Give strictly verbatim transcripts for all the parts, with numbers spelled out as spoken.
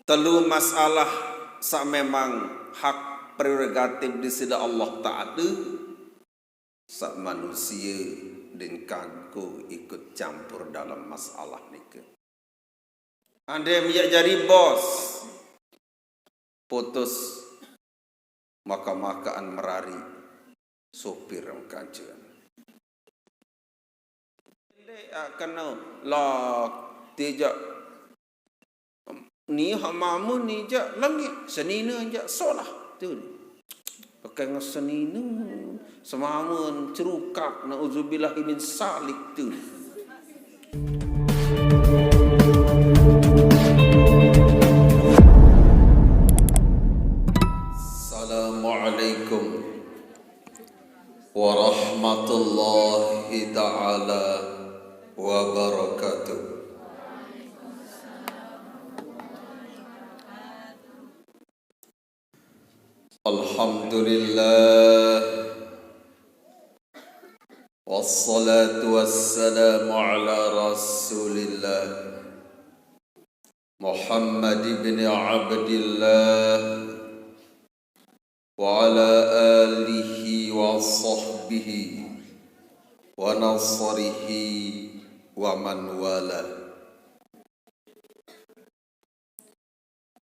Telu masalah saq memang hak prerogatif Deside Allah Taala, saq manusie ndeqn kanggo ikut campur dalem masalah nike. Andem yaq jari bos, putus maka-makaan merari sopir engkancean. Ndeq, ah, keno, lah, tejaq ni haq mame ni jaq lengeq, senine jaq solah. Tu. Pakai ngesenine, semamen cerukak, naudzubillahi min salik tu. Assalamualaikum warahmatullahi taala wabarakatuh. Alhamdulillah. Wassalatu wassalamu ala Rasulillah Muhammad ibn Abdillah wa ala alihi wa sahbihi wa nasrihi wa man wala.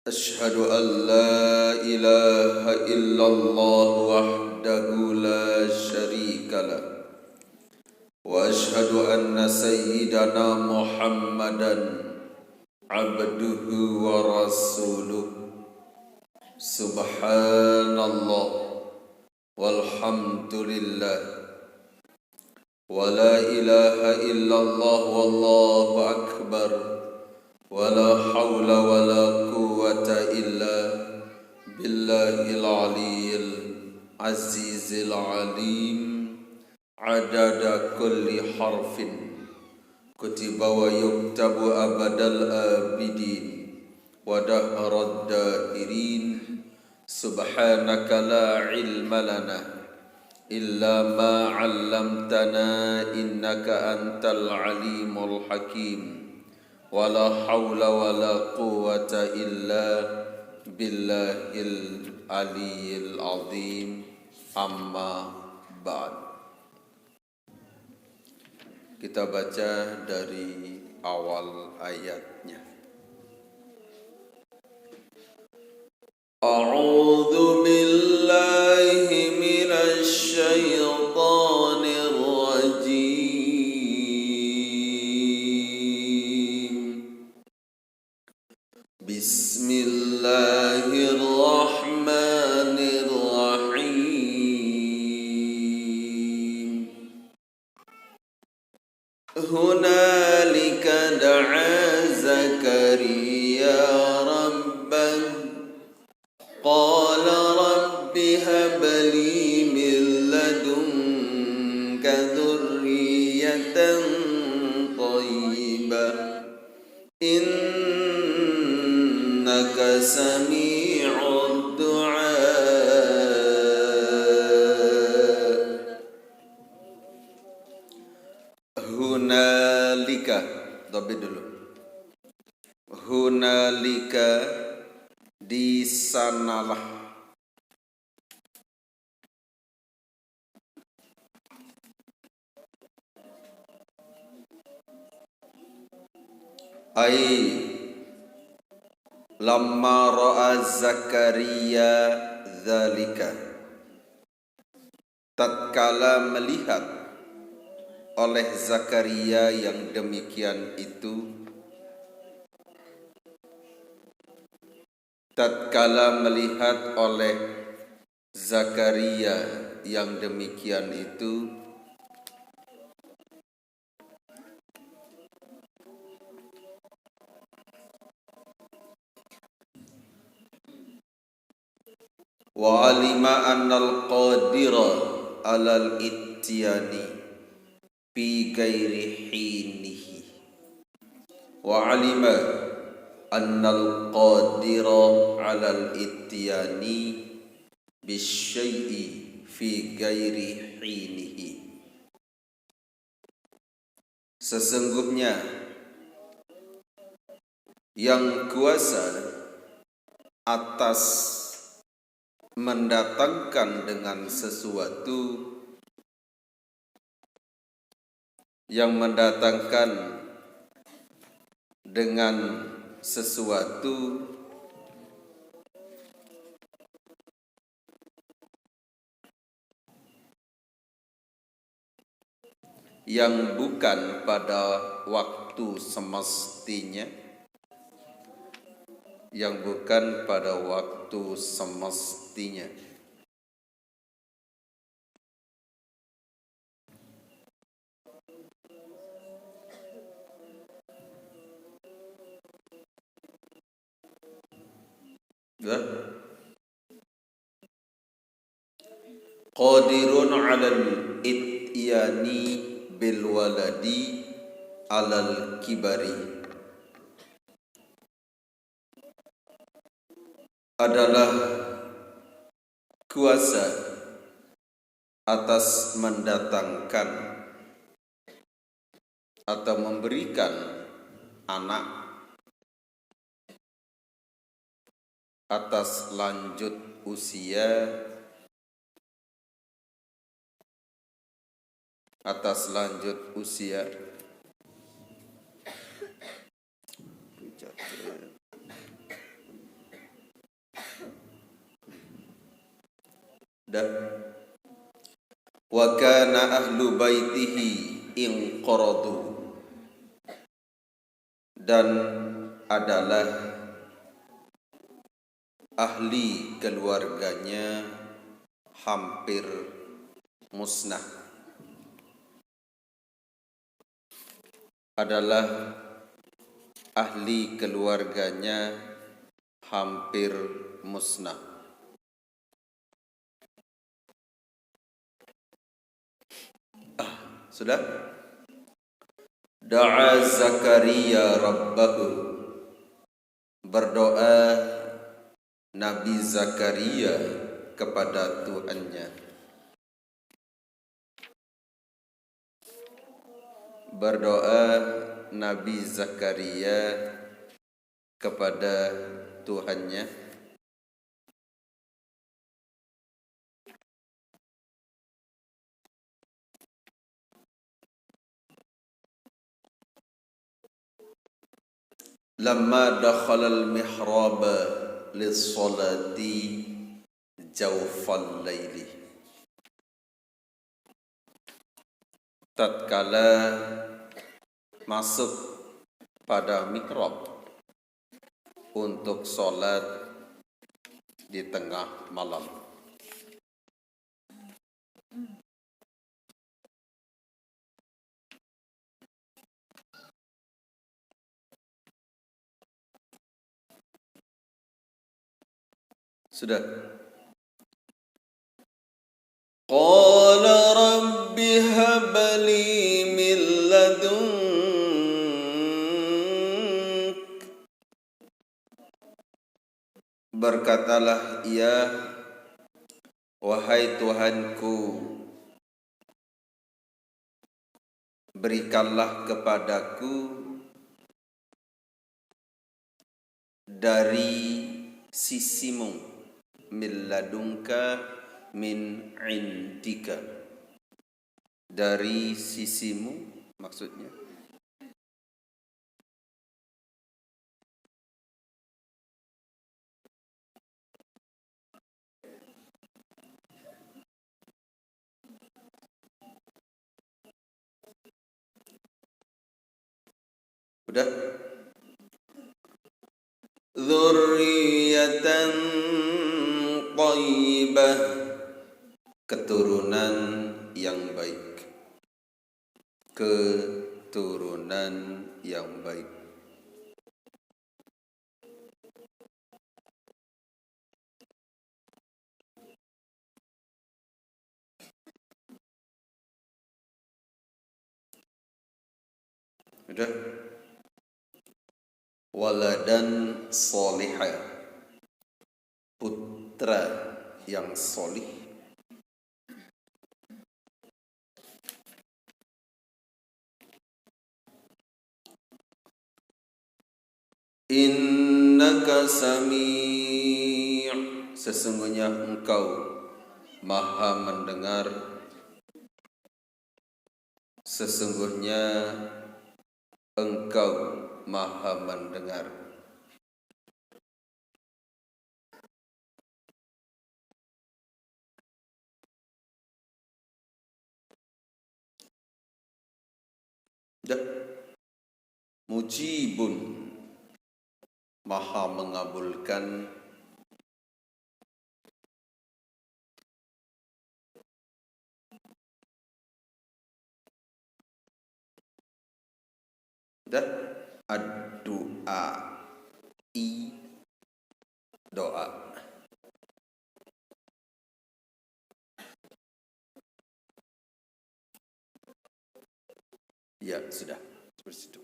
Asyhadu an la ilaha illallah wahdahu la syarika lah. Wa asyhadu anna sayyidana Muhammadan abduhu wa rasuluh. Subhanallah walhamdulillah. Wa la ilaha illallah wallahu akbar. Wa la haula wa la quwwata illa billahil aliyyil azizil alim. Adada kulli harfin kutiba wa yuktabu abadal abidin wa dahrad dahirin. Subhanaka la ilma lana illa ma 'allamtana innaka antal alimul hakim. Wa la haula wa la quwwata illa billahil aliyyil azim. Amma ba'd. Kita baca dari awal ayatnya. A'udzu billahi minasy syaithanir rajim. Bismillahirrahmanirrahim. Hunalika da'a Zakariya rabbah. Qala rabbi hab li min ladunka dzurriyyatan thayyibah. Innaka sami'ud du'a. Hunalika. Dhamir dulu. Hunalika, di sanalah. Ai, lamma ra'a Zakaria dzalika. Tatkala melihat oleh Zakaria yang demikian itu, tatkala melihat oleh Zakaria yang demikian itu, wa alima annal qadira alal ityani fi ghairi hinihi. Wa alima annal qadira alal ityani bisyai'i fi ghairi hinihi. Sesungguhnya yang kuasa atas mendatangkan dengan sesuatu, yang mendatangkan dengan sesuatu yang bukan pada waktu semestinya, yang bukan pada waktu semestinya. Ya. Qadirun alal ityani bil waladi alal kibari. Adalah kuasa atas mendatangkan atau memberikan anak atas lanjut usia, atas lanjut usia. Dah. Wa kana ahlu baitihi inqaradu. Dan adalah ahli keluarganya hampir musnah. Adalah ahli keluarganya hampir musnah. Ah, sudah? Da'a Zakaria rabbahu. Berdoa Nabi Zakaria kepada Tuhannya. Berdoa Nabi Zakaria kepada Tuhannya. Lamma dakhalal mihraba lis-salati jawfal laili. Tatkala masuk pada mihrab untuk salat di tengah malam. Sudah. Qala rabbi habli min ladunk. Berkatalah ia, "Wahai Tuhanku, berikanlah kepadaku dari sisimu, min ladunka, min indika." Dari sisimu, maksudnya. Udah? Dzurriyyatan thayyibah, keturunan yang baik. Keturunan yang baik. Udah? Waladan shaliha, putra yang solih. Innaka sami Sesungguhnya Engkau Maha Mendengar. Sesungguhnya Engkau Maha Mendengar. Dah. Mujibun, Maha Mengabulkan. Dah. Ad-du'a, i, doa. Ya, sudah. Seperti itu.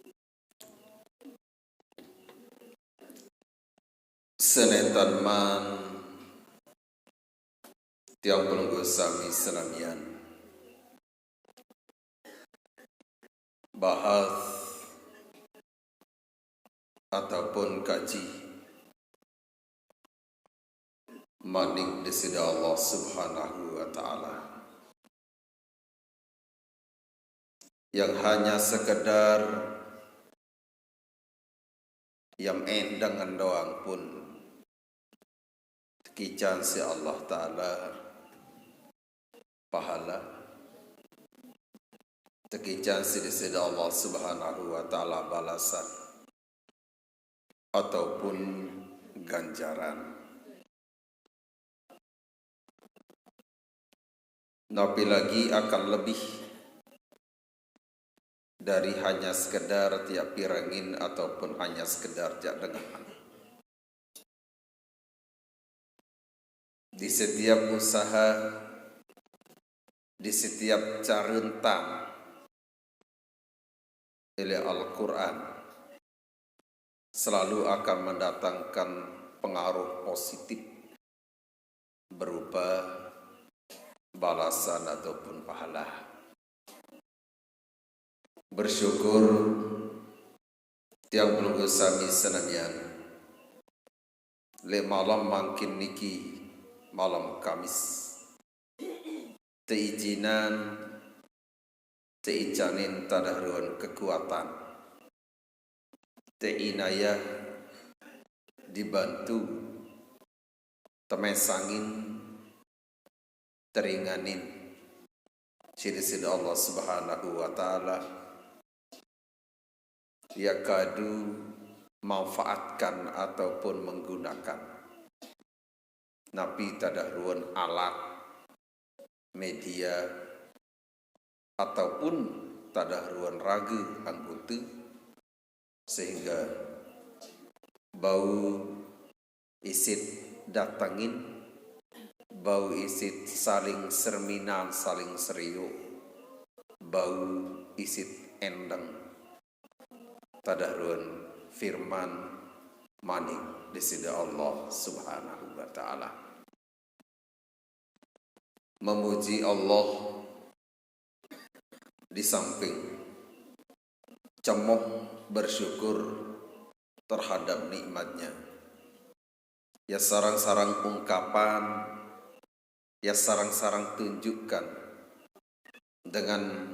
Senetan man tiang pelungguh sami senamian bahas ataupun kaji manik Disida Allah Subhanahu wa Ta'ala, yang hanya sekedar yang endang doang pun tekican si Allah Ta'ala pahala, tekican si Disida Allah Subhanahu wa Ta'ala balasan ataupun ganjaran. Napi lagi akan lebih dari hanya sekedar tiap pirengin ataupun hanya sekedar jak dengahan. Di setiap usaha, di setiap carentang oleh Al-Quran, selalu akan mendatangkan pengaruh positif berupa balasan ataupun pahala. Bersyukur tiang pelungguh sami senamian, le malam mangkin niki, malam Kamis, teijinan, teicanin tadah ruan kekuatan, teinayah, dibantu, temesangin, teringanin si Disida Allah Subhanahu wa Ta'ala, ya kadu manfaatkan ataupun menggunakan napi tadah ruan alat, media, ataupun tadah ruan raga anggota, sehingga bau isit datengin, bau isit saling serminan, saling serio, bau isit endang tadah ruan firman manik Disida Allah Subhanahu wa Ta'ala. Memuji Allah di samping cemoh bersyukur terhadap nikmatnya. Ya sarang-sarang ungkapan, ya sarang-sarang tunjukkan dengan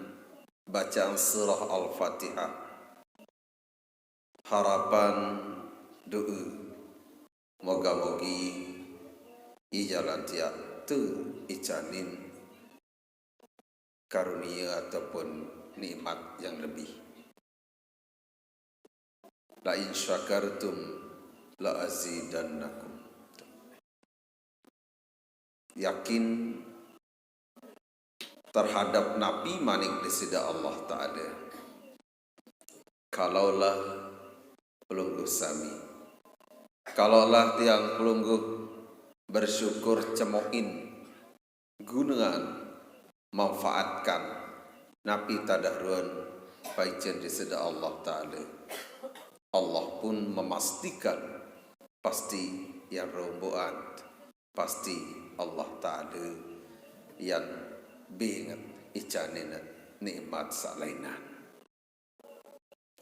bacaan surah Al-Fatihah. Harapan, doa, moga-mogi i jalan tiak tu icanin karunia ataupun nikmat yang lebih. La in syakartum la azidannakum. Yakin terhadap napi manik Disida Allah Ta'ala. Kalaulah pelungguh sami, kalaulah tiang pelungguh bersyukur cemohin, gunaan, manfaatkan napi tadah ruan paicen Disida Allah Ta'ala, Allah pun memastikan pasti yang romboan, pasti Allah Ta'ala yang binget icanin nikmat salainan.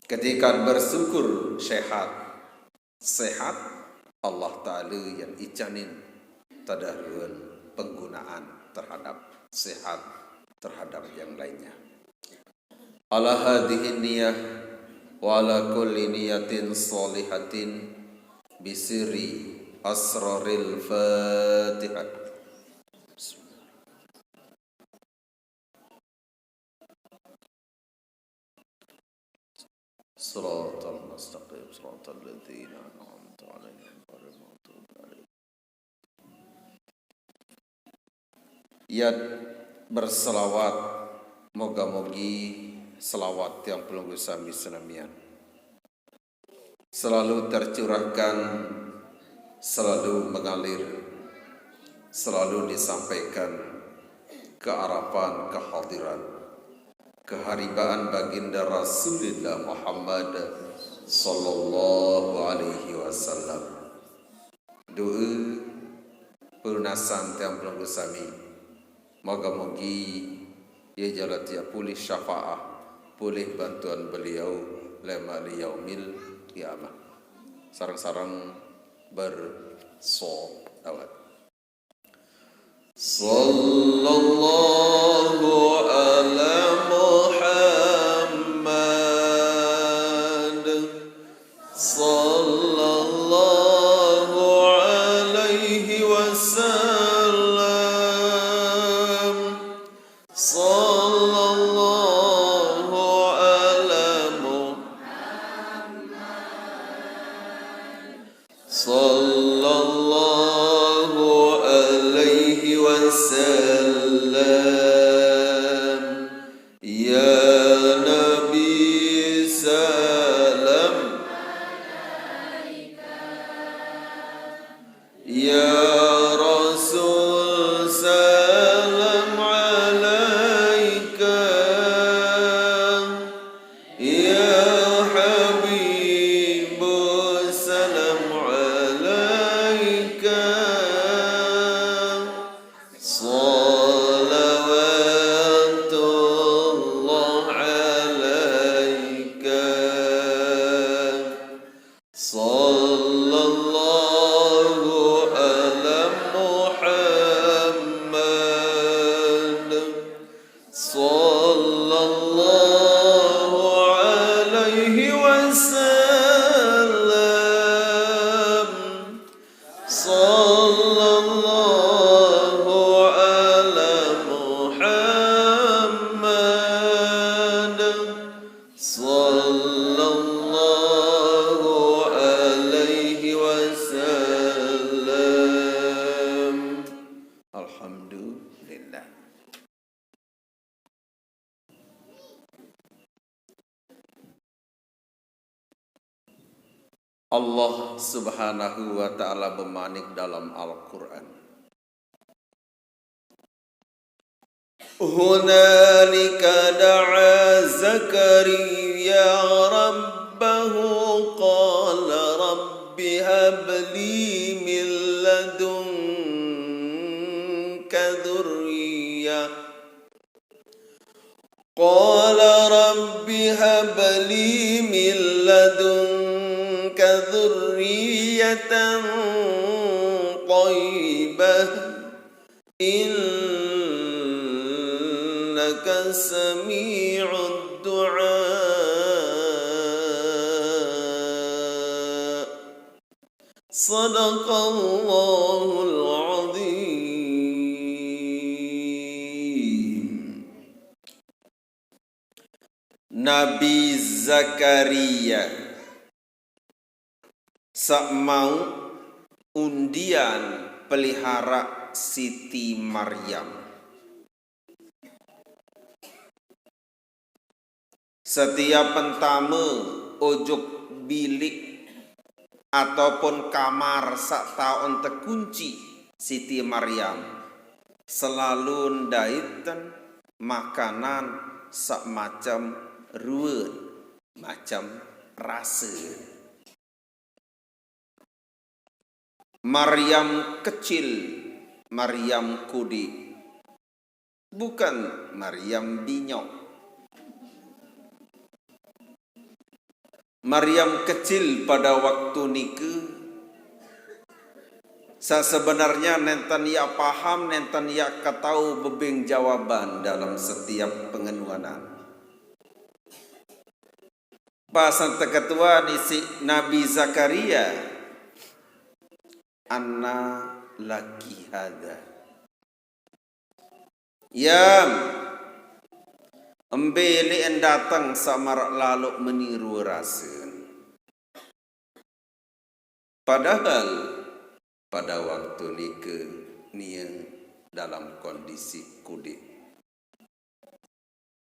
Ketika bersyukur sehat, sehat, Allah Ta'ala yang icanin tadahruan penggunaan terhadap sehat terhadap yang lainnya. Ala hadhihi niyah wa ala kulli niyatin sholihatin bisirri asraril Fatihah. Shiratal mustaqim, shiratal ladzina an'amta 'alaihim ghairil maghdubi 'alaihim. Yad berselawat, moga-mogi selawat tiang pelungguh sami senamian selalu tercurahkan, selalu mengalir, selalu disampaikan ke arapan kehadiran keharibaan baginda Rasulillah Muhammad sallallahu alaihi wasallam. Doa pelunasan tiang pelungguh sami. Moga-mogi ia jalat ia pulih syafaah, pulih bantuan beliau lema li yaumil qiyamah. Sareng-sareng bersolawat. Sallallahu ala Muhammad. Sallallahu alaihi wasallam. Sallallahu ala Muhammad. Sallallahu alaihi wasallam. Ya Nabi salam. Ya Rasul salam alaika. Ya Habibu salam alaika. Salawatullah alaika. Sallallahu ala Muhammad. Sallallahu alaihi wasallam. Sallallahu ala Muhammad. Sallallahu alaihi wasallam. Alhamdulillah. Allah Subhanahu wa Ta'ala bemanik dalam Al-Quran, hunalika da'a Zakariya rabbahu qala rabbi habli min ladunka dzurriyyah. Qala rabbi habli min ladunka dzurriyyatan thayyibah, innaka sami'ud du'a. Sadaqallahul azim. Nabi Zakaria saq mauq undian pelihara Siti Maryam. Setiap pentame ojok bilik ataupun kamar saq taoqn tekunci Siti Maryam, selalu ndaitn makanan saq macem ruen, macem rase. Maryam kecil, Maryam kodeq, bukan Maryam binyok. Maryam kecil pada waktu nike Sebenarnya nenten ia paham, nenten ia ketau bebeng jawaban dalam setiap pengenuanan. Pasan teketuan isi Nabi Zakaria, "Anna laki hadza." Yam, embe le'en dateng samarak lalok meniru rasen. Padahal pada waktu nike nie dalam kondisi kudip.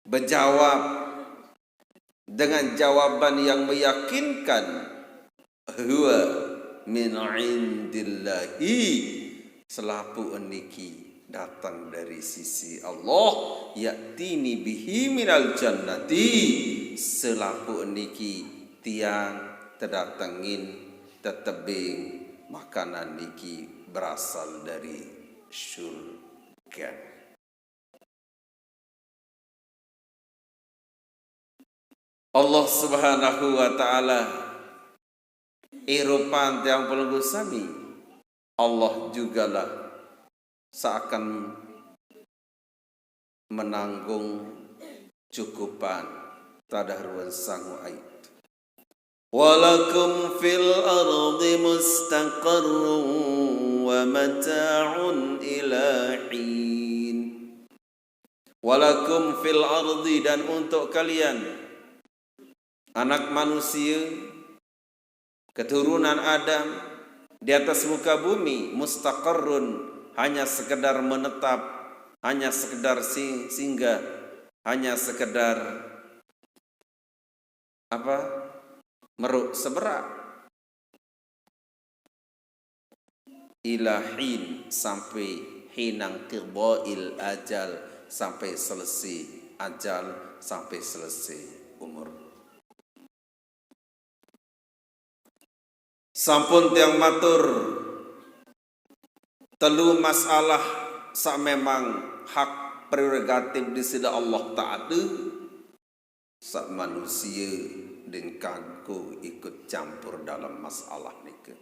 Bejawab dengan jawaban yang meyakinkan, "Huwa min indillahi," selapuken niki datang dari sisi Allah, "ya'tini bihi minal jannati," selapuken niki tiang tedatengin tetebeng makanan niki berasal dari surga. Allah Subhanahu wa Ta'ala, irupan tiang pelungguh sami, Allah jugalah seakan menanggung cukupan tadah ruen sangu ait. "Walakum fil ardi mustaqarrun wa mata'un ila hin." "Walakum fil ardi," dan untuk kalian, anak manusia, keturunan Adam, di atas muka bumi, mustaqarrun, hanya sekedar menetap, hanya sekedar sing-, singgah, hanya sekedar apa? Meruk seberak. Ila hin, sampai hinang qidhail ajal, sampai selesai ajal, sampai selesai umur. Sampun tiang matur, telu masalah sak memang hak prerogatif di sida Allah Ta'ala, sak manusia den kanggo ikut campur dalam masalah nika.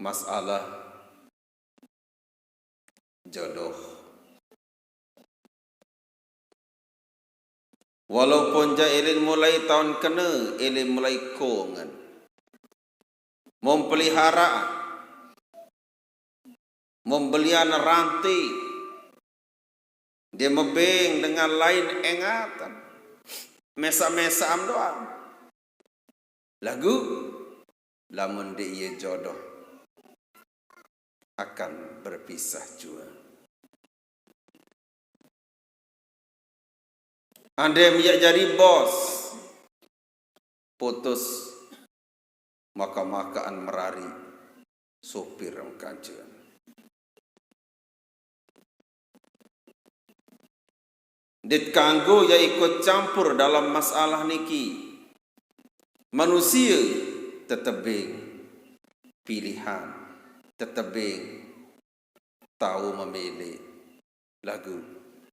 Masalah jodoh. Walaupun ja ilin mulai taun kena, ilin mulai kongen. Mempelihara, membelian ranti, dia mebeng dengan lain engatan. Mesa-mesaan doang. Lagu, lamun di iya jodoh akan berpisah jua. Andai minyak jadi bos, putus maka-makaan merari sopir kancan. Dit kanggo ya ikut campur dalam masalah niki. Manusia tetebing pilihan, tetebing tahu memilih. Lagu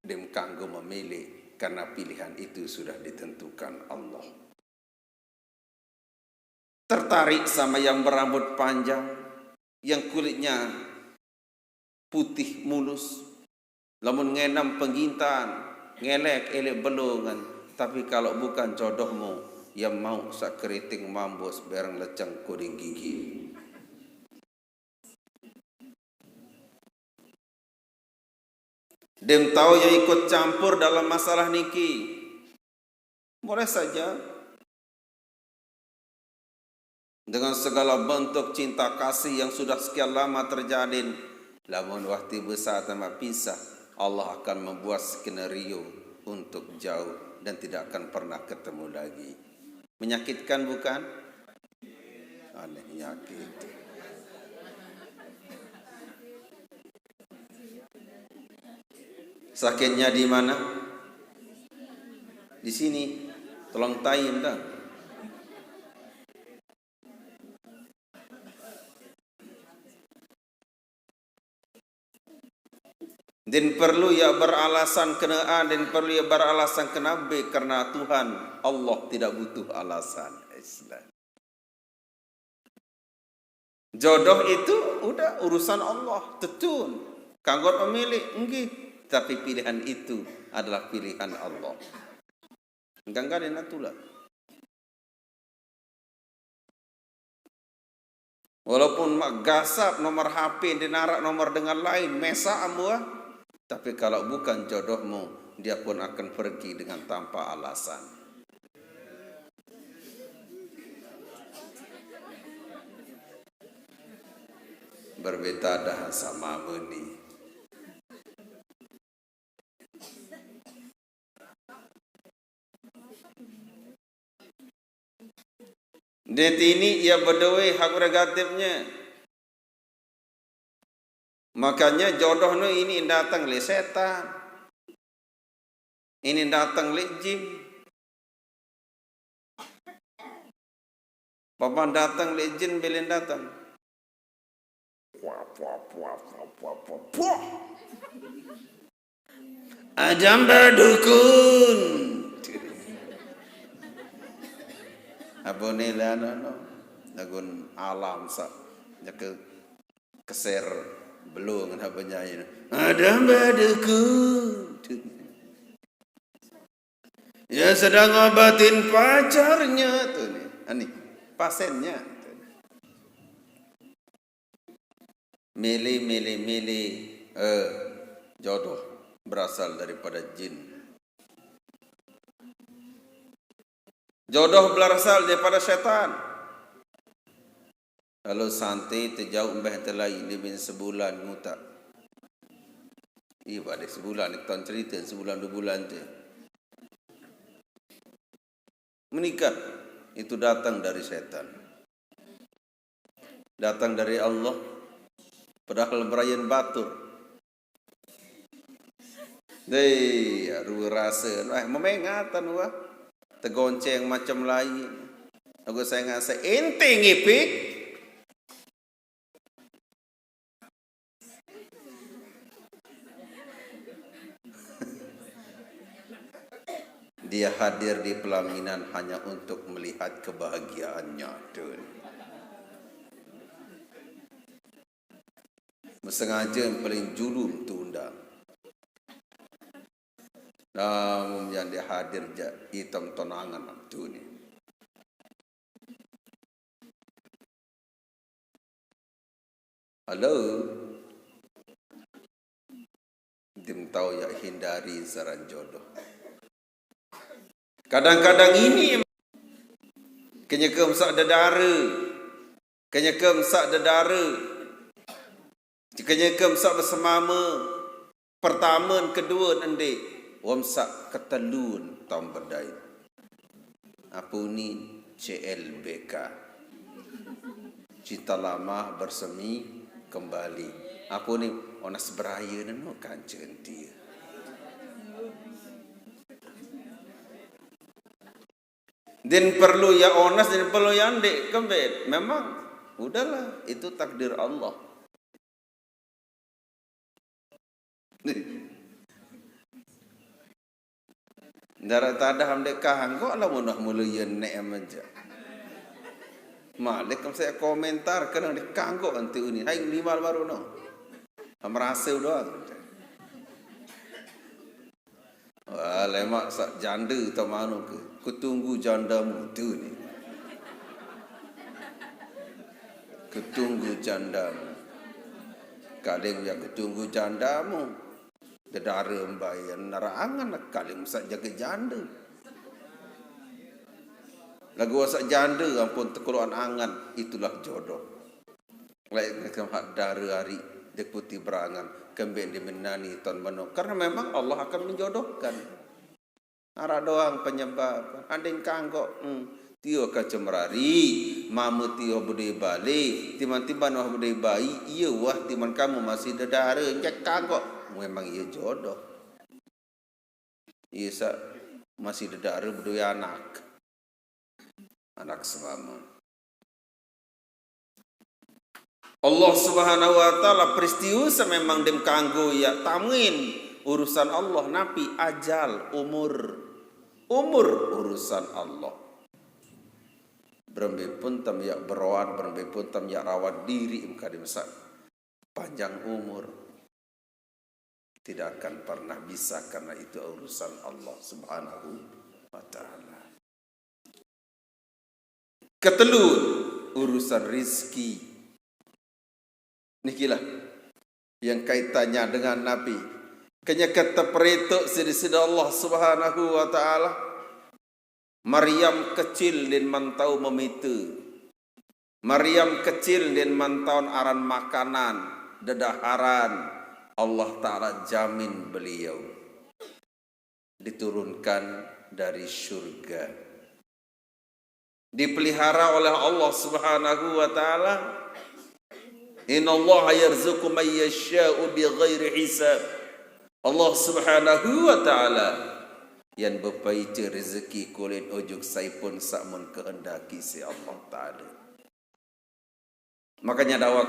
dem kanggo memilih karena pilihan itu sudah ditentukan Allah. Tertarik sama yang berambut panjang, yang kulitnya putih mulus, lamun ngenem penggintan, ngelek elek belongan, tapi kalau bukan jodohmu, yang mau sak keriting mambos bereng leceng kuding gigi. Dem tahu ya ikut campur dalam masalah niki. Boleh saja dengan segala bentuk cinta kasih yang sudah sekian lama terjalin, lamun waktu besar tambah pisah, Allah akan membuat skenario untuk jauh dan tidak akan pernah ketemu lagi. Menyakitkan bukan? Aneh nyakit. Sakitnya di mana? Di sini. Tolong tain dah. Din perlu ya beralasan kena A, din perlu ya beralasan kena B, karena Tuhan Allah tidak butuh alasan. Islam. Jodoh itu udah urusan Allah, tetun. Kanggo pemilik, enggih. Tapi pilihan itu adalah pilihan Allah. Gangganin atulah. Walaupun mak gasap nomor H P, dinarak nomor dengan lain, mesa ambuah. Tapi kalau bukan jodohmu, dia pun akan pergi dengan tanpa alasan. Berbeda dah sama meni. Di sini ia bedoe hak prerogatifnya. Makanya jodoh nu ini datang le setan. Ini datang le jin. Papan datang le jin, bilin datang. Puah, puah, puah, puah, puah, puah, puah. Adam badukun. Apa ni lah, no, no. Lagun alam sa. Jaka keser belung apa nyanyi. Adam badukun. Ya sedang ngobatin pacarnya tuh nih. Ani, pasiennya. Milih, milih, milih. Eh, jodoh berasal daripada jin. Jodoh berasal daripada setan. Lalu santai terjauh mbah telai lebih sebulan ngutak. Iya, pada sebulan, ton cerita sebulan dua bulan tu. Menikah itu datang dari setan. Datang dari Allah. Padahal berayan batur. Dei, aduh rasa. Wah, memengatan wah. Tegonceng macam lain. Aku saya ngasa ente ngipik. Dia hadir di pelaminan hanya untuk melihat kebahagiaannya, Dun. Sengaja yang paling julum tu undang. Namun yang dia hadir ja hitam tonangan tu ni. Halo. Dim tahu ya hindari saran jodoh. Kadang-kadang ini kenyeke mesak dedare. Kenyeke mesak dedare. Kenyeke mesak besemama. Pertama, kedua, ende. Wamsak ketelun taun bedai. Apa ni? C L B K. Cinta lama bersemi kembali. Apa ni? Onas beraya neno kanca enti. Din perlu ya onas, din perlu ya ende kembet. Memang udahlah, itu takdir Allah. Darat tadah am dek kanggo lah munah mula ya nek am aja. Malik kam saya komentar kena dek kanggo anti uni. Hai lima baru no. Am rasa doang. Wah, lemak sak janda tau mano ke. Kutunggu jandamu tu ni. Kutunggu jandamu. Kaling ya kutunggu jandamu. Dedara mbayan nerangan kaling sak jaga janda. Lagu sak janda ampun tekuluan angan, itulah jodoh. Lain ke hak dara hari dek putih berangan kembek di menani ton meno. Karena memang Allah akan menjodohkan. Ara doang penyebab. Anding kanggo, hmm. Tio kacemerari, mama tio budai bali, timan-timan wah budai bayi, iya wah timan kamu masih dedara, njak kanggo. Memang iya jodoh. Iya sa masih dedara budai anak. Anak semama. Allah Subhanahu wa Ta'ala peristiwa sememang dem kanggo ya tamuin urusan Allah napi ajal umur. Umur urusan Allah. Berembe pun tam yak beroan, berembe pun tam yak rawat diri, em kadi mesak panjang umur. Tidak akan pernah bisa karena itu urusan Allah Subhanahu wa Ta'ala. Ketelu, urusan rizki. Nikilah yang kaitannya dengan Nabi. Kenyeke teperito sidi-sidi Allah Subhanahu wa Ta'ala. Maryam kecil din mantau memite. Maryam kecil din mantau aran makanan, dedaharan. Allah Ta'ala jamin beliau diturunkan dari surga. Dipelihara oleh Allah Subhanahu wa Ta'ala. Innallaha yarzuqu man yasha'u bighairi hisab. Allah Subhanahu wa Ta'ala yan bepaice rezeki kulit ujuk saipun samun kehendaki si Allah Ta'ala. Makanya dawak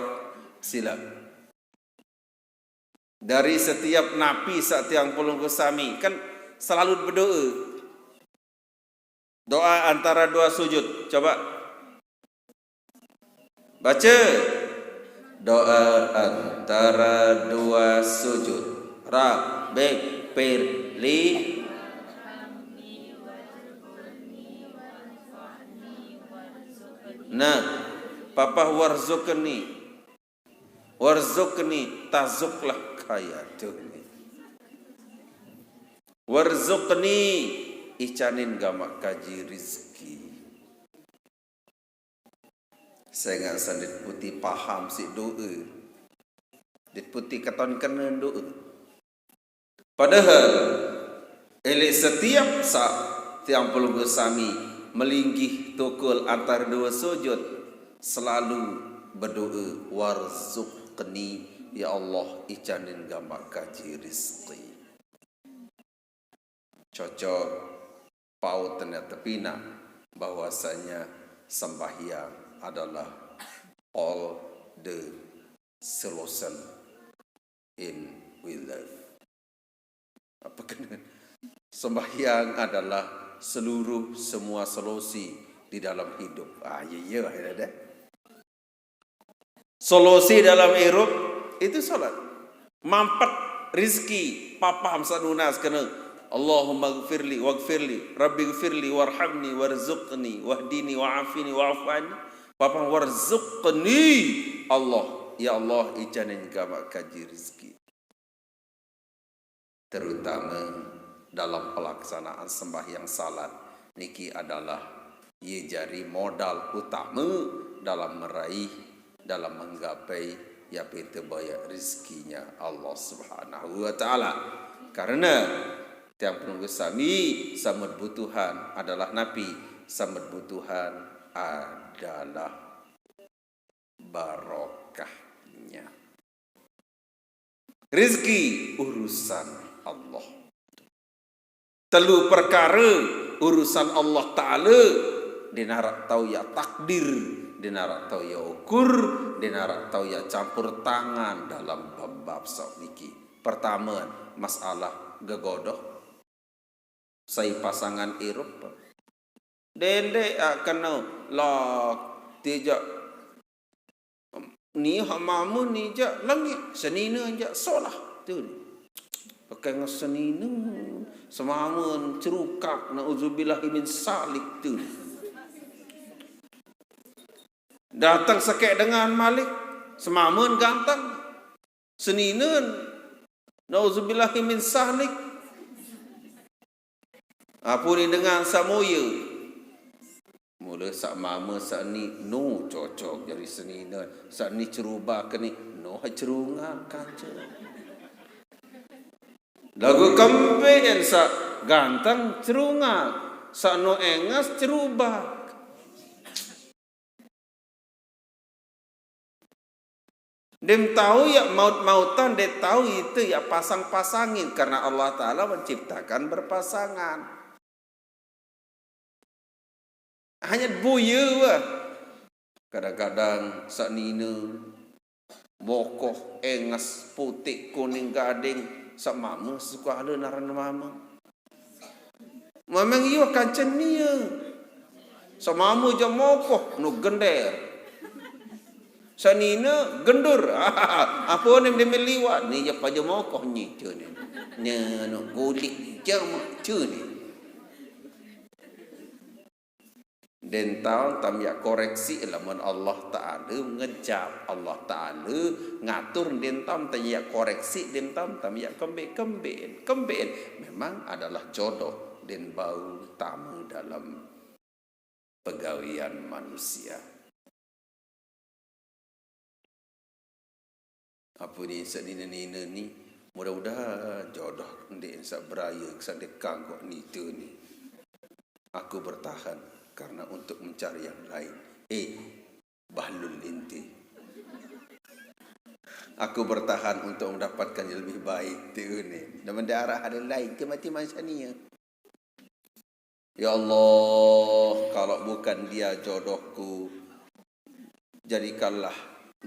sila. Dari setiap napi sak tiang pelungguh sami, kan selalu berdoa. Doa antara dua sujud. Coba. Baca. Doa antara dua sujud. Rabbi firli. Nah, papah warzuqni. Warzuqni, tazuklah kaya tu. Warzuqni, icanin gamak kaji rizki. Sengak sandit putih paham si doa. Dit putih keton kena doa. Padahal, elek setiap sak tiang pelungguh sami melinggih tukul antar dua sujud, selalu berdoa, "Warzuqni, ya Allah, icanin gamak kaji rizki." Cocok paut tenda tepinak bahwasanya sembahyang adalah all the solution in we life. Apa kena? Sembahyang adalah seluruh semua solusi di dalam hidup. Ah, ya, ya, ya, deh. Solusi dalam hidup itu salat. Mampet rizki, papah sanunas kena. Allahumma gfirli, wagfirli, Rabbi gfirli, warhamni, warzuqni, wahdini, wa'afini, wa'fu anni. Papah warzuqni, Allah. Ya Allah, icanin gamak kaji rizki. Terutama dalam pelaksanaan sembahyang salat niki adalah ye jari modal utama dalam meraih, dalam menggapai ya pita baya rizkinya Allah Subhanahu wa Ta'ala. Karena tiang pelungguh sami, samut butuhan adalah napi, samut butuhan adalah barokahnya. Rizki urusan Allah. Telu perkara urusan Allah Ta'ala, dinarak tau ya takdir, dinarak tau ya ukur, dinarak tau ya campur tangan dalam bab-bab sak niki. Pertama, masalah gegodoh. Sai pasangan irup. Dendek a kena lak tijak ni ha mama ni jak langit, senina jak solah tu. Pakai ngan senina, semama cerukak, nauzubillahi min salik tu. Datang sakit dengan malik, semama ganteng. Senina, nauzubillahi min salik. Apa ni dengan samoya? Mula sak mama sak ni, no cocok jadi senina. Sak ni ceruba ke ni, no cerungak kanca. Lagu kempin sak ganteng cerungak, sak no engas ceruba. Dem tahu ya maut-mautan, de tahu itu ya pasang-pasangin, karena Allah Ta'ala menciptakan berpasangan. Hanya buya wah. Kadang-kadang sak nina mokoh, engas, putih, kuning, gading, sak mama suka ada naran mama. Memang iyo kancen nia. Samama ja mokoh, nu gender. Sanina gendur. Apa ni dia meliwat? Ni ja paja mokoh ni, cun ni. Nya, nu gulik ja mak, cun ni. Dentau tam ya koreksi lamun Allah Ta'ala ngejap. Allah Ta'ala ngatur dentau tam ya koreksi, dentau tam ya kembe-kembe. Kembe memang adalah jodoh den bau tama dalam pegawian manusia. Apa ni, sanina-nina ni, mudah-mudahan jodoh ndik sa beraya, sa dekang kok nita ni. Aku bertahan karena untuk mencari yang lain. Eh, Bahlul inti. Aku bertahan untuk mendapatkan yang lebih baik, tu ni. Dan mendarah ada lain ke mati macam ni ya. Ya Allah, kalau bukan dia jodohku, jadikanlah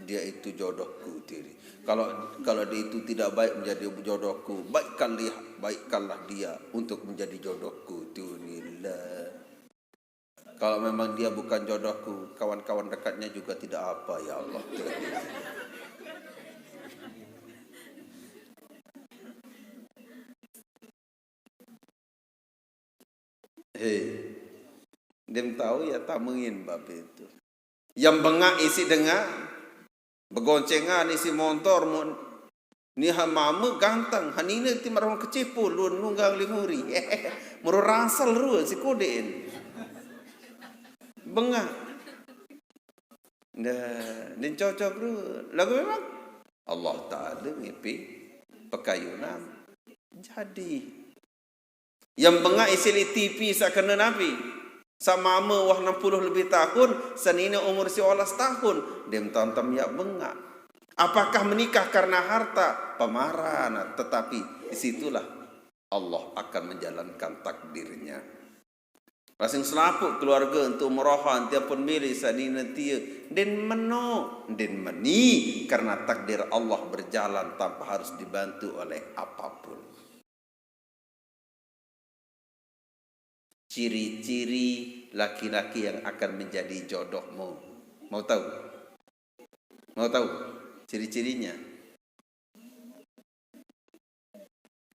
dia itu jodohku diri. Kalau kalau dia itu tidak baik menjadi jodohku, baikkanlah baikkanlah dia untuk menjadi jodohku dirilah. Kalau memang dia bukan jodohku, kawan-kawan dekatnya juga tidak apa, ya Allah. Hei, dem tahu ya tamengin babe itu. Yang bengak isi dengar, begoncengan isi montor, mun ni ha mama ganteng, hanina ti marong kecipu, lun nunggang limuri. Muru ransel rua si kudin. Bengak. Dah, din cocok rua. Lagu memang Allah Ta'ala ngipi pekayunan. Jadi, yang bengak isi li T V sakena nabi. Samama wah enam puluh lebih tahun, sanina umur siolas tahun, dem tantam ya bengak. Apakah menikah karena harta? Pemaran, tetapi di situlah Allah akan menjalankan takdirnya. Lasing selaput keluarga untuk merohan tiapun milih sanina tia, din meno, din meni, karena takdir Allah berjalan tanpa harus dibantu oleh apapun. Ciri-ciri laki-laki yang akan menjadi jodohmu. Mau tahu? Mau tahu ciri-cirinya?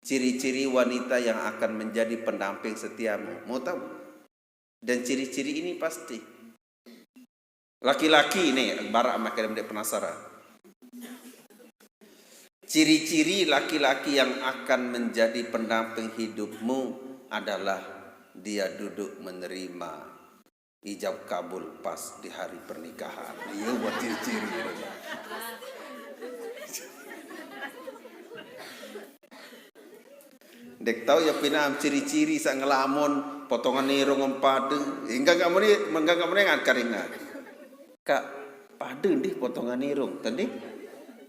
Ciri-ciri wanita yang akan menjadi pendamping setiamu. Mau tahu? Dan ciri-ciri ini pasti. Laki-laki ni, barak makin dia penasaran. Ciri-ciri laki-laki yang akan menjadi pendamping hidupmu adalah dia duduk menerima ijab kabul pas di hari pernikahan. Iya, buat ciri-ciri. Dek tahu ya pinam ciri-ciri sa ngelamun potongan irung empada. Enggak enggak muni, enggak enggak muni ngan karingan. Kak, pada ndih potongan irung tadi?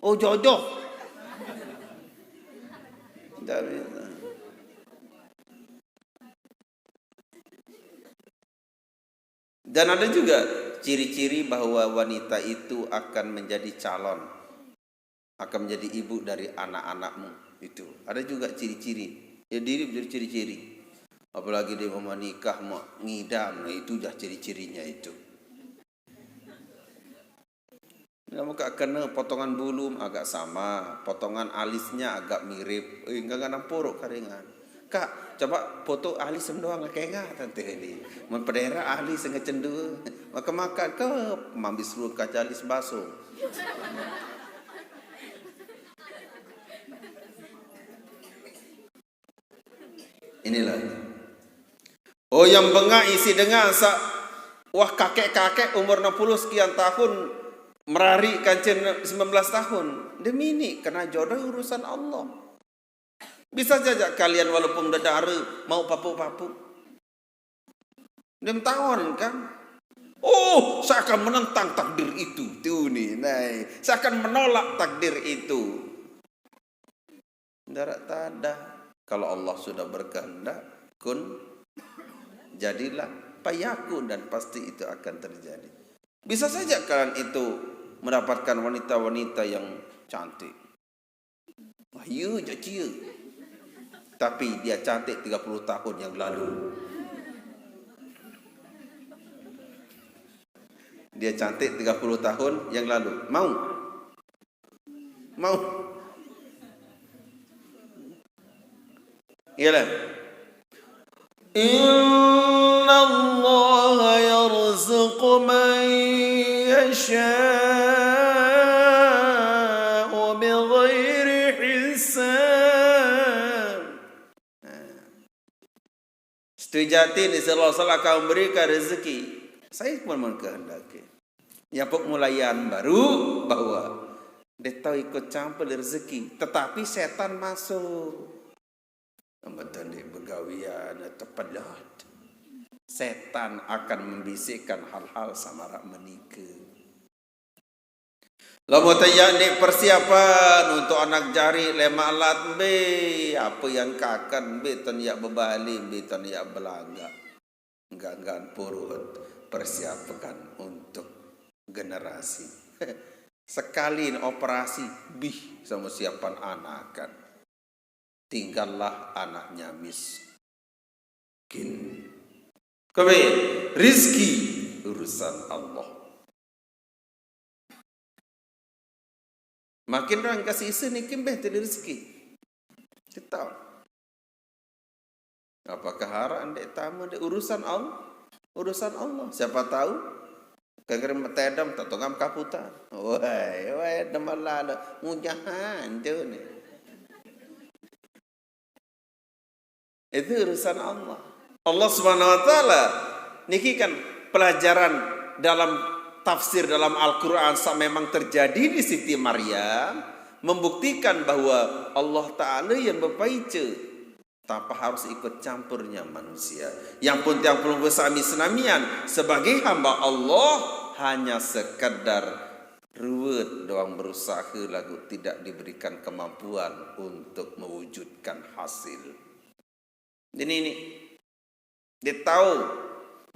Oh, jodoh. Ndak bisa. Dan ada juga ciri-ciri bahwa wanita itu akan menjadi calon, akan menjadi ibu dari anak-anakmu. Itu ada juga ciri-ciri. Ya, diri menjadi ciri-ciri. Apalagi dia mau nikah, mau ngidam, nah, itu dah ciri-cirinya itu. Namun kak kena potongan bulu agak sama, potongan alisnya agak mirip. Eh, enggak enggak nampuruk karingan. Kak, coba foto alis doang kayak enggak tante ini. Mun pedera alis ngecendua. Maka makan ke mambis lu kaca alis baso. Inilah. Oh, yang bengak isi dengan sa wah kakek-kakek umur enam puluh sekian tahun merari kancin sembilan belas tahun. Demi ini kena jodoh urusan Allah. Bisa saja kalian walaupun dedara mau papuk-papuk. Dem tawon kan? Oh, saya akan menentang takdir itu. Tuh nih, nah, saya akan menolak takdir itu. Darat tadah. Kalau Allah sudah berkehendak, kun, jadilah, fayakun, dan pasti itu akan terjadi. Bisa saja kalian itu mendapatkan wanita-wanita yang cantik. Wah, iya je cia. Tapi dia cantik tiga puluh tahun yang lalu. Dia cantik tiga puluh tahun yang lalu. Mau? Mau? Iyalah. Innallaha yarzuqu man yasha'u bighairi hisab. Nah. Setuju hati ni, Allah Taala akan memberikan rezeki. Saya pun menghendaki. Yang pemulaian baru bahwa dia tahu ikut campur rezeki, tetapi setan masuk. Betul di begawian tepelat. Setan akan membisikkan hal-hal samarak menikah. Lamun tanya ni persiapan untuk anak jari lemak lat be, apa yang kakan be, ton yak bebali be, ton yak belaga. Ganggan purut persiapkan untuk generasi. Sekali operasi, bih, sama siapan anakan. Tinggallah anaknya miskin. Kebe, rizki urusan Allah. Makin orang kasih isi ni kimbeh tu rezeki. Kita. Apakah harap ndek tamu ndek urusan Allah? Urusan Allah. Siapa tahu kagere metedam tak tongam kaputan. Wai, wai, demalala. Mujahan tu ni. Itu urusan Allah. Allah Subhanahu wa Taala niki kan pelajaran dalam tafsir dalam Al-Quran saat memang terjadi di Siti Maryam, membuktikan bahwa Allah Taala yang bepaice tanpa harus ikut campurnya manusia. Yang pun tiang pelungguh sami senamian sebagai hamba Allah hanya sekadar ruwet doang berusaha lagu tidak diberikan kemampuan untuk mewujudkan hasil. Jadi ini dia tahu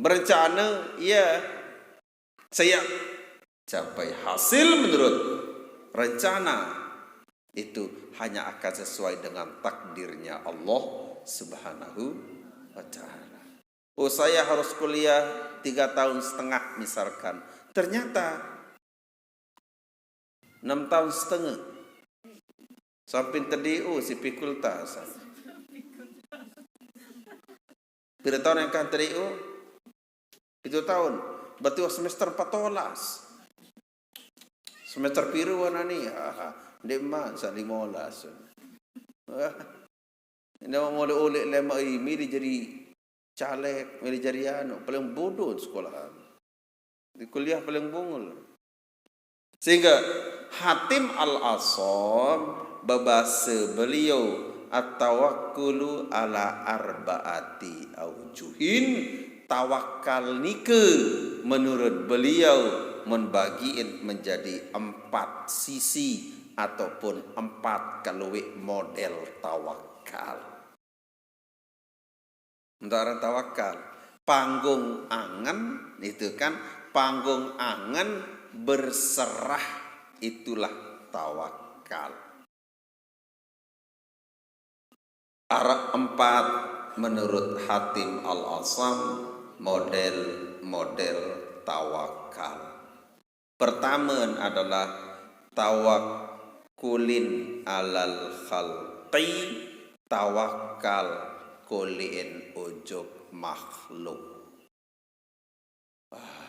berencana, ya, saya capai hasil menurut rencana itu hanya akan sesuai dengan takdirnya Allah Subhanahu wa Taala. Oh, saya harus kuliah tiga tahun setengah misalkan. Ternyata enam tahun setengah. Samping tediu si pikultas. Pira tahun yang kan tediu? Itu tahun. Berarti wah semester empat belas. Semester piru wana ni? Ah, ndek man, sa lima belas. Ah. Ini mau oleh-oleh lemak ini, milih jadi caleg, milih jadi anu, paling bodoh sekolahan. Di kuliah paling bungul. Sehingga Hatim Al-Asam babasa beliau at-tawakkulu ala arba'ati aujuhin, tawakal nika menurut beliau membagiin menjadi empat sisi ataupun empat kaluwih model tawakal. Untuk orang tawakal, panggung angen itu kan, panggung angen berserah itulah tawakal. Arah empat menurut Hatim Al-Asam model-model tawakal. Pertama adalah tawakkulin alal khalqi, tawakal kuliin ujuk makhluk. Ah,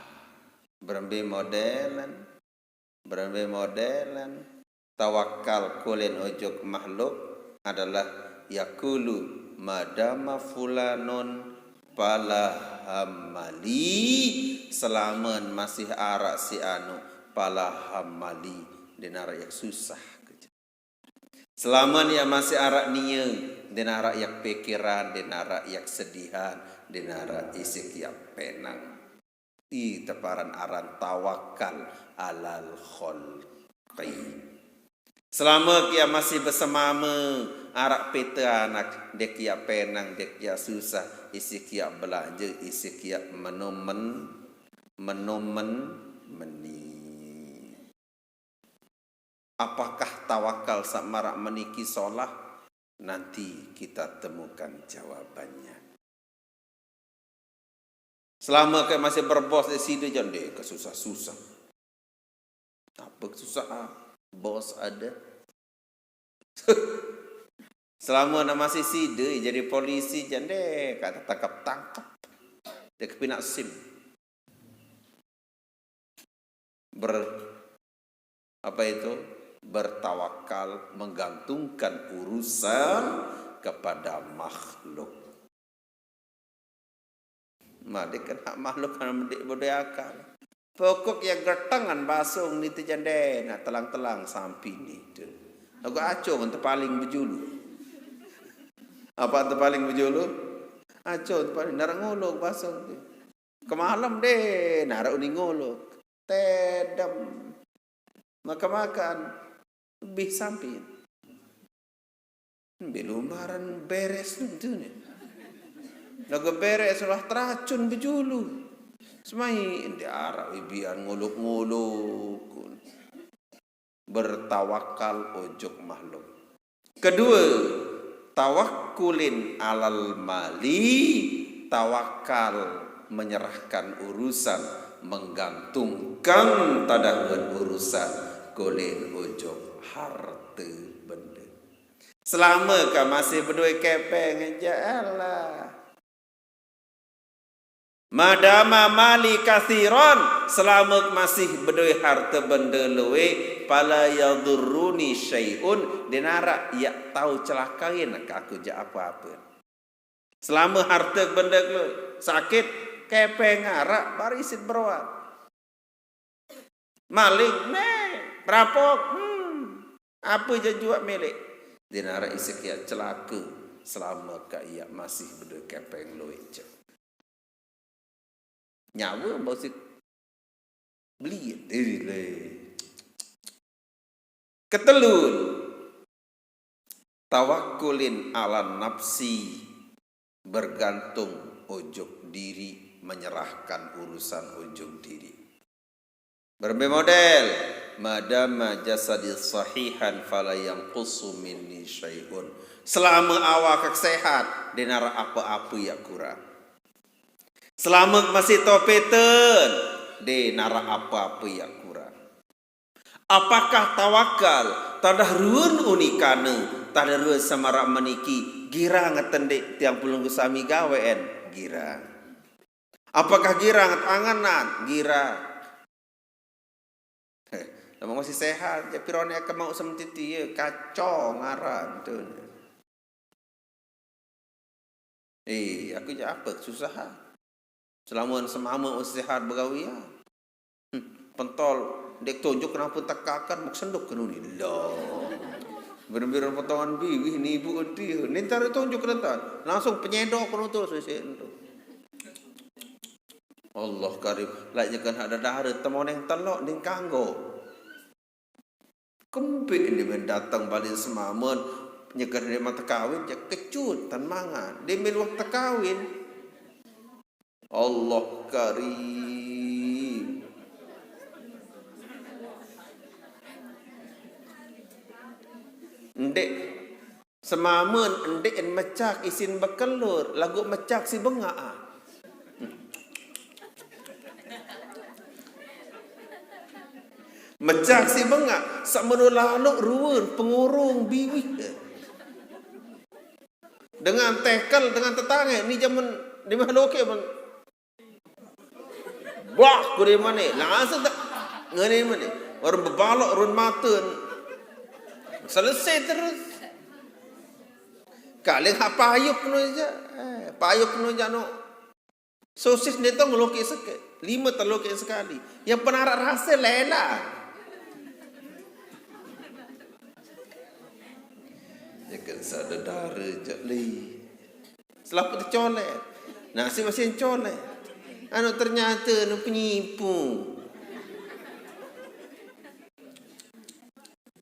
berembe modelan, berembe modelan. Tawakal kuliin ujuk makhluk adalah yaqulu madama fulanun palahamali, selamen masih arak si anu palahamali, ndeq naraq yak susah. Selamen yak masih arak nie, ndeq naraq yak pikiran, ndeq naraq yak sedihan, ndeq naraq isiq yak penang. I teparan aran tawakal alal khalqi. Selame kiaq masih besemame, araq pete anak, ndeq kiaq penang, ndeq kiaq susah, isiq kiaq belanje, isiq kiaq menomen, menomen meni. Apakah tawakal saq maraq meniki solah? Nanti kita temukan jawabannya. Selama ke masih berbos di sida, jande ke susah-susah. Apa kesusahan? Bos ada. Selama nak masih sida jadi polisi, jande kata tangkap-tangkap. Dia kepinak sim. Ber, apa itu? Bertawakal, menggantungkan urusan kepada makhluk. Made kena makhluk kan mede bode akal. Pokok ya getengan basong ni tu jande nak telang-telang sampi ni tu. Lagu acung tu paling bejulu. Apa tu paling bejulu? Acung tu paling narak ngolok basong tu. Kemalem deh narak uni ngolok. Tedem. Makan-makan. Lebih sampi. Belum baran beres tu ni. Lagu beres lah teracun bejulu. Semai enti arak ibian ngolok-ngolok. Bertawakal ojok makhluk. Kedua, tawakkulin alal mali, tawakal menyerahkan urusan, menggantungkan tadah ngen urusan, kulin ojok harte bende. Selama ka masih bedue kepeng, ja Allah. Madama mali kasiron, selama masih bedue harte bende luwe, pala yadurruni syai'un, denara yak tau celakain ka aku ja apa-apa. Selama harte bende lu sakit, kepeng arak, barisit beroat. Maling, ne, rapok, hmm. Apa ja juak milik. Denara isik yak celaka selama ka yak masih bedue kepeng luwe ja. Nyawa bau sik beli diri le. Ketelun, tawakkulin ala nafsi, bergantung ojok diri, menyerahkan urusan ojok diri. Berembe model, madama jasadi sahihan fala yanqusu minni syai'un. Selama awak sehat, denara apa-apa yak kurang. Selama masih topeten, denara apa-apa yak kurang. Apakah tawakal tadah ruen unikane, tadah ruen semarak meniki, girang tende tiang pelunggu sami gawean, girang. Apakah girang tanganan, girang. Heh, lama masih sehat, ja pirone ke mau sementiti ya, kacau ngaran tu. Eh, aku ja apa susah. Selama semama sehat begawe ya. Hmm, pentol dek tunjuk kenapa tekakan mak senduk kenuni. Loh. Bener-bener potongan biwih ni ibu enti. Ni ntar tunjuk rentan. Langsung penyedok kenutol sesek tu. Allah karim. Lak nyekan ada dara temoneng telok ning kanggo. Kempik ini men datang balik semamen nyekan dia mata kawin ja kecut tan mangan. Dia men waktu kawin. Allah karim. Ndek semamen ndek en mecak isin bekelur, lagu mecak si bengak ah. Mecak si bengak, sak meno lalu ruen pengurung biwih. Dengan tekel, dengan tetangga, ni zaman di Maluke men. Wah, ku di mana? Langsung tak ngene mana? Orang bebalok, orang matun. Selesai terus. Kaling hak payuk no ja. Eh, payuk no ja no. Sosis ni tong lokek seke. Lima tak lokek sekali. Yang penarak rasa lela. Ya kan sada dara je li. Selaput tercolek. Nasi masih colek. Anu ternyata anu penipu.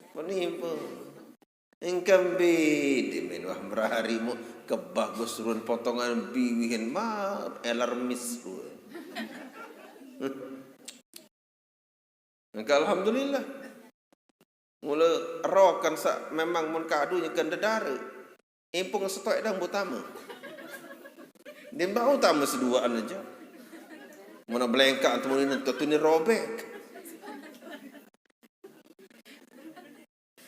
Penipu. Engkembe di menuah merari mu kebagus ruen potongan biwihin ma alarmis ruen. Engka alhamdulillah. Mula rokan sa memang mun kadu nyekan dedare. Impung setok dang butama. Dia bau utama seduaan aja. Muna belengka antu muni nuntu tuni robek.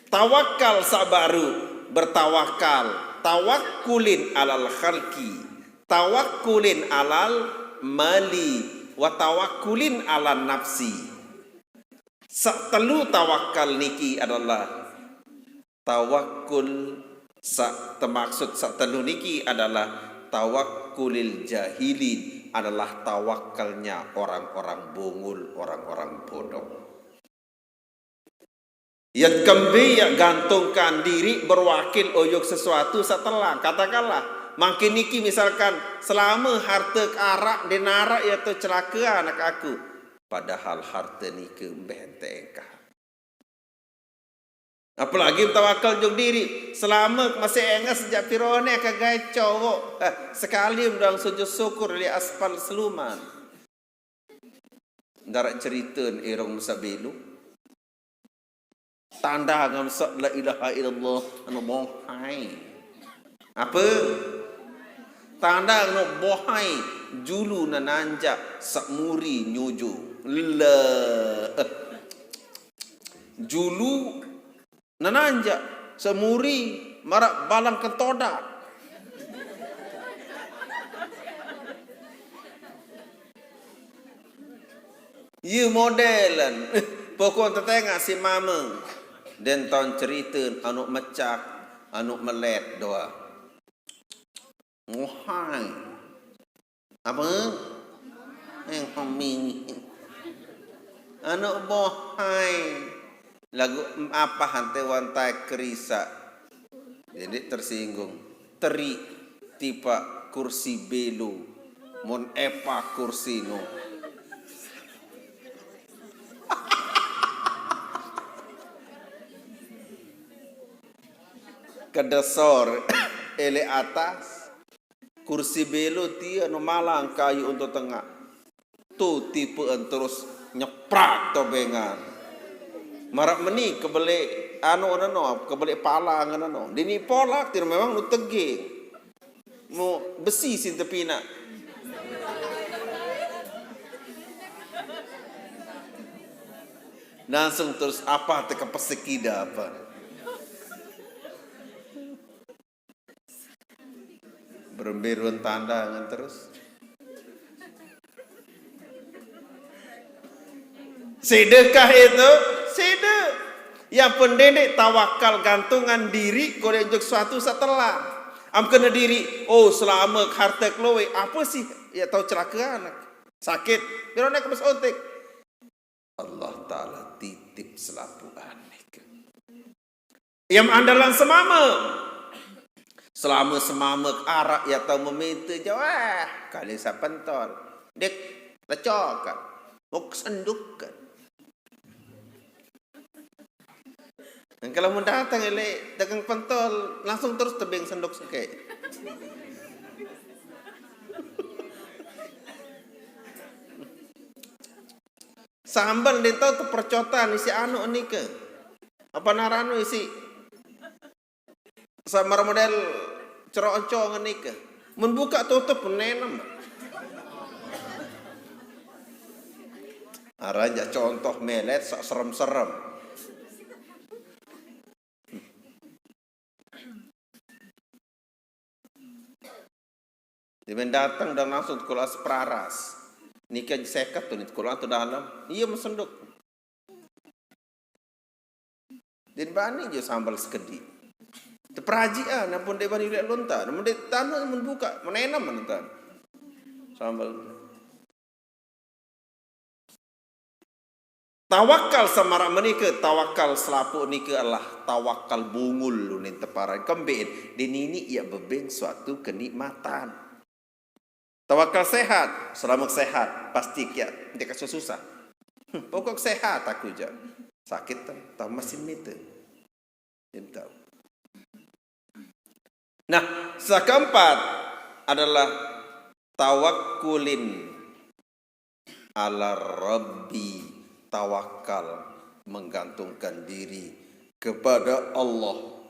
Tawakal sabaru, bertawakal. Tawakkulin alal khalqi. Tawakkulin alal mali. Wa tawakkulin ala nafsi. Satelu tawakal niki adalah tawakkul sa, temaksud satelu niki adalah tawakkulil jahilin, adalah tawakalnya orang-orang bungul, orang-orang bodoh. Ya kembe ya gantungkan diri berwakil oyok sesuatu satelah. Katakanlah, mangkin niki misalkan, selama harta arak, denara ya tu celaka anak aku. Padahal harta niki mbeh ente engkah. Apalagi tawakal jog diri. Selama masih enges sejak pirone kagae cowok. Eh, sekali mendang sujud syukur di aspal seluman. Darat cerita irung masa belu. Tanda ngam sok la ilaha illallah anu bohai. Apa? Tanda anu bohai julu nananjak sak muri nyuju. Le. Julu nananjak sak muri marak balang kentodak. Ye modelen. Pokok tetengah si mama. Den taun cerita anu mecak, anu melet doa. Ngohai. Apa? Eh, homing. Anu bohai. Lagu apa hante wantai kerisa. Jadi tersinggung. Teri tipa kursi belu. Mon epa kursi no. Kedesor ele atas. Kursi belu tia no malang kayu untuk tengah. Tu tipeen terus nyeprak tobengan. Marak meni kebeli anu nano, kebeli palang nano. Dini polak tir memang nu tege. Mu besi sin tepina. Langsung terus apa teka pesekida apa. Berembe ruen tanda ngan terus. Sedekah itu, sede. Yang penting tawakal gantungan diri kode jok suatu setelah. Am kena diri, oh selama harta keluwe, apa sih? Ya tahu celaka anak. Sakit. Pirone kebes ontik. Allah Ta'ala titip selapuan nika. Yang andalan semama. Selama semama arak ya tahu meminta jawah kali sapentol. Dek, lecokan. Mau kesendukan. Dan kalau mau datang ele dagang pentol langsung terus tebeng sendok seke. Sambal dia tahu tu percotan isi anu nike. Apa naranu isi samar model ceroncong nike. Mun buka tutup nenem. Araja contoh melet sak serem-serem. Dia datang dan langsung sekolah seperaras. Nika seket tu ni sekolah tu dalam. Iya mesenduk. Din bani je sambal sekedi. Teperaji ah, nampun dia bani ulek lontar. Nampun dia tanah mun buka, menenam menentan. Sambal. Tawakal samarak menika, tawakal selapuh nika adalah tawakal bungul lunin teparan kembin. Dinini ia bebing suatu kenikmatan. Tawakal sehat, selama sehat pasti kia dia kasus susah. Hmm, pokok sehat aku je. Sakit tu, tahu masih mita. Dia tahu. Nah, sekeempat adalah tawakkulin ala Rabbi, tawakal, menggantungkan diri kepada Allah,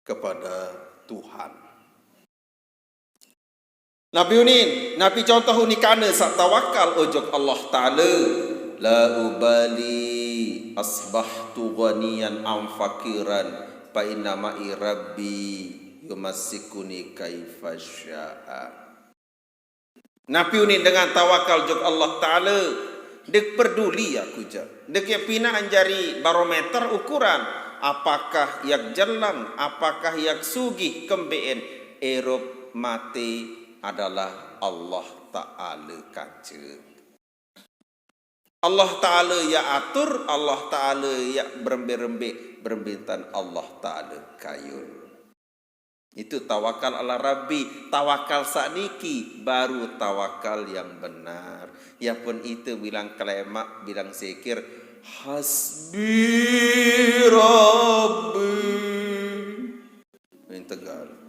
kepada Tuhan. Napi unin, napi contoh unikane saq tawakal ojok Allah Ta'ala? La ubali asbahtu ghaniyan am faqiran, fa inna ma'i rabbi yumassikuni kaifa syaa. Napi unin dengan tawakal ojok Allah Ta'ala? Ndeq peduli aku jaq. Ndeq yaq pinaqn jari barometer ukuran. Apakah yaq jellang, apakah yaq sugih kembeqn, erup mate adalah Allah Ta'ala kance. Allah Ta'ala yaq atur, Allah Ta'ala yaq berembe-rembe, berembe tan Allah Ta'ala kayun. Itu tawakal ala Rabbi, tawakal saq niki baru tawakal yang benar. Ya pun ite bilang kelemaq, bilang zikir, "Hasbi Rabbi." Ini Tegal.